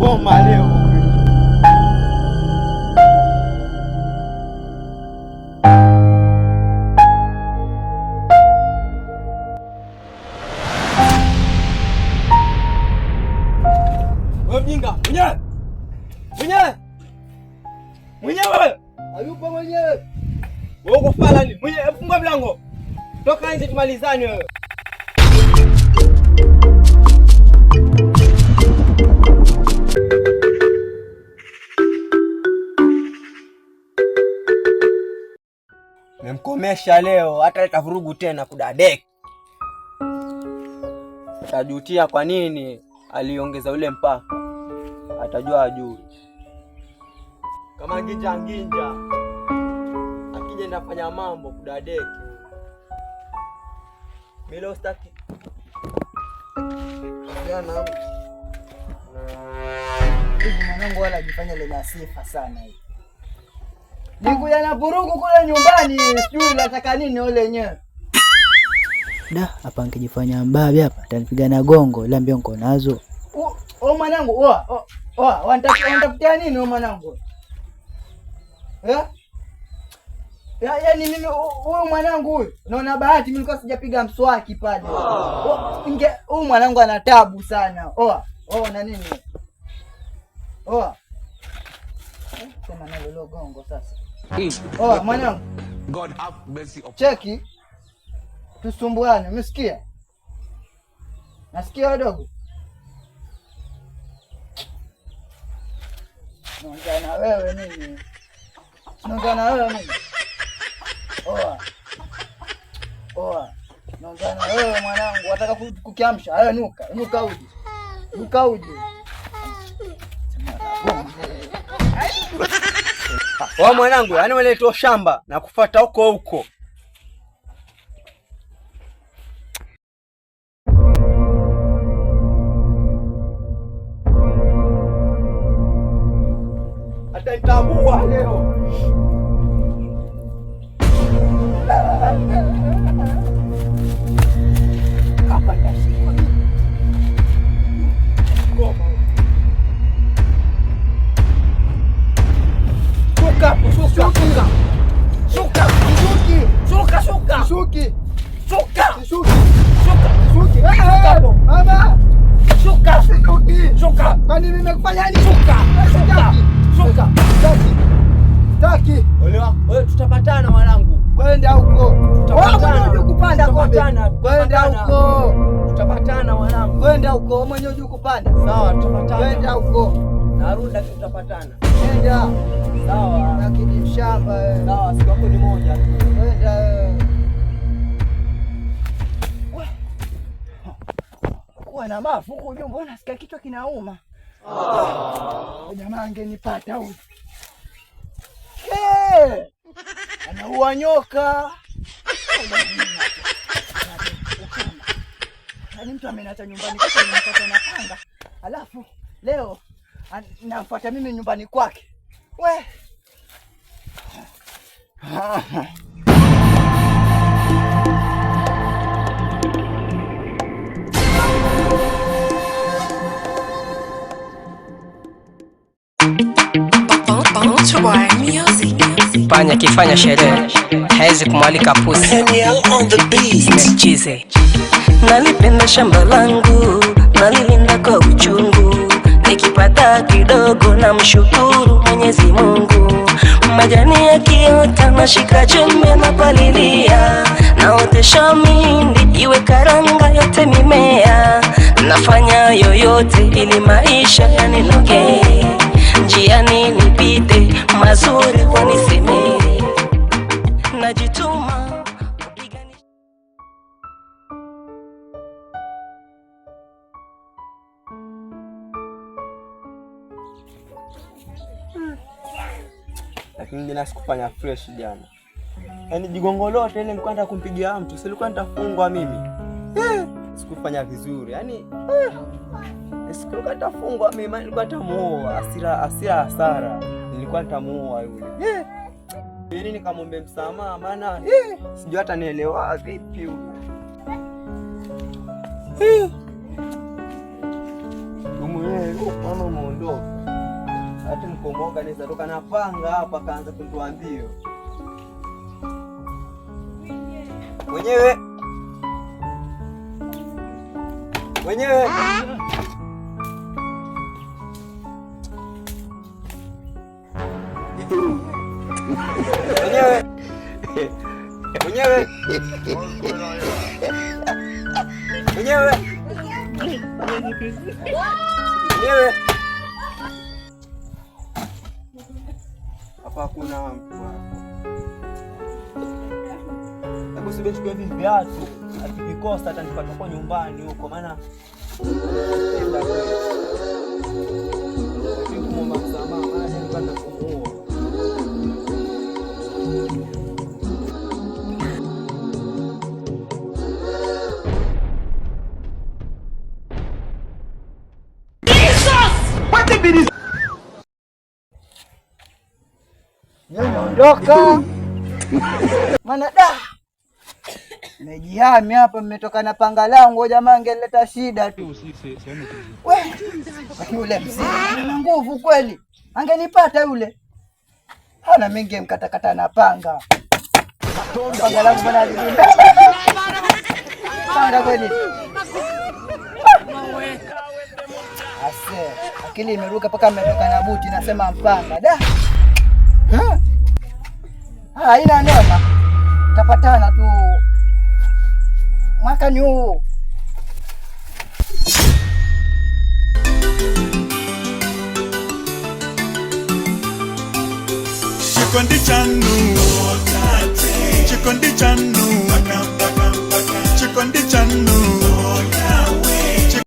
Atamkoma leo. Wewe mjinga, mwenyewe. Mwenyewe. Mwenyewe. Hayupo mwenyewe. Wewe uko falani. Mwenyewe funga mlango. Toka nje tumalizane wewe. Memkomesha leo, hata leta vurugu tena kudadeki. Atajutia kwa nini aliongeza ule mpaka, atajua ajui. Kama nginja nginja, akija nafanya mambo kudadeki. Mimi leo sitaki Jana hivi mwanangu wala ajifanya lina sifa sana hivi. Nikuja na vurugu kule nyumbani, sijui nataka nini wale wenyewe. Da, hapa nkijifanya mbabe hapa atanipiga na gongo, ila mbio niko nazo. O mwanangu, oa, oa, wanitafutia nini o mwanangu? Eh? Yaani mimi huyu mwanangu huyu, naona bahati mimi nilikuwa sijapiga mswaki pale. Huyu mwanangu ana tabu sana. Oa, oa na nini? Oa. Sema nalo leo gongo sasa. Oa mwanangu. God have mercy upon Cheki. Tusumbuane, umesikia? Nasikia wadogo? Naongea na wewe mimi. Naongea na wewe mimi. Oa. Oa. Naongea na wewe mwanangu, wataka kukiamsha. Haya nuka, nuka uje. Nuka uje. Wewe mwanangu, yaani wewe shamba na kufuata huko huko. Atanitambua leo. Hapa nitashikwa mimi. Koma. Shuka, shuka, shuka. Shuka, Shuki. shuka, shuka. Shuki. Shuka, Shuki. shuka. Shuki. Shuka. Mama. Shuka, Shuki. shuka. Kwani mimi nimekufanya nini? Shuka, shuka, shuka. Taki. Taki. Olewa, wewe tutapatana mwanangu. Kwenda huko. Wewe Tutapatana. mwenyewe hujui kupanda kobe. Tutapatana, Kwenda tutapatana. huko. Tutapatana mwanangu. Kwenda huko. Wewe mwenyewe hujui kupanda. Sawa, tutapatana. Kwenda huko. Narudi lakini tutapatana. Nenda. Sawa. Lakini mshamba wewe. Sawa, siku yako ni moja tu. Kwenda wewe. Kuwa na mafu huku juu, mbona nasikia kichwa kinauma? Jamaa angenipata huyu. Eh! Anaua nyoka. Yaani mtu ameniacha nyumbani kwake amenifuata na panga. Alafu leo namfuata mimi nyumbani kwake. We. Panya kifanya sherehe hawezi kumwalika pusi. Chize. Nalipenda shamba langu, nalilinda kwa uchungu, nikipata kidogo na mshukuru Mwenyezi Mungu. Majani yakiota nashika jembe na palilia, naotesha mindi iwe karanga yote mimea, nafanya yoyote ili maisha yaninoge, njiani nipite mazuri wanisemee, najituma kupigani. Lakini jana sikufanya fresh jana. Yaani jigongo lote ile nilikuwa nataka kumpigia mtu, si nilikuwa nitafungwa mimi. Sikufanya vizuri. Yaani sikuwa nitafungwa mimi, maana nilikuwa nitamuoa. Hasira, hasira, hasara. Nilikuwa nitamuoa yule. Ili nikamwombe msamaha maana sijui hata nielewa vipi huyu. Mwenyewe mama muondoka. Kanaweza toka na panga hapa kaanza kunitoa mbio. Mwenyewe. Mwenyewe. Mwenyewe. Mwenyewe. Mwenyewe. Mwenyewe. Hapa hakuna mtu hapa. Hebu subiri chukue hivi viatu, akivikosa atanipata kwa nyumbani huko, maana napenda kweli. Lakini kumwomba msamaha, maana nilipata kumuua. Naondoka. Maana da nimejihami hapa, mmetoka na panga langu jamaa, angeleta shida tu. We, lakini yule mzee ana nguvu kweli, angenipata yule. Hana mingi mkatakata na panga. Panga langu bwana, panga kweli. Ase, akili imeruka mpaka mmetoka na buti, nasema mpanga da. Haina noma, tapatana tu mwaka ni huu. Chikondi chanu, chikondi chanu, chikondi chanu.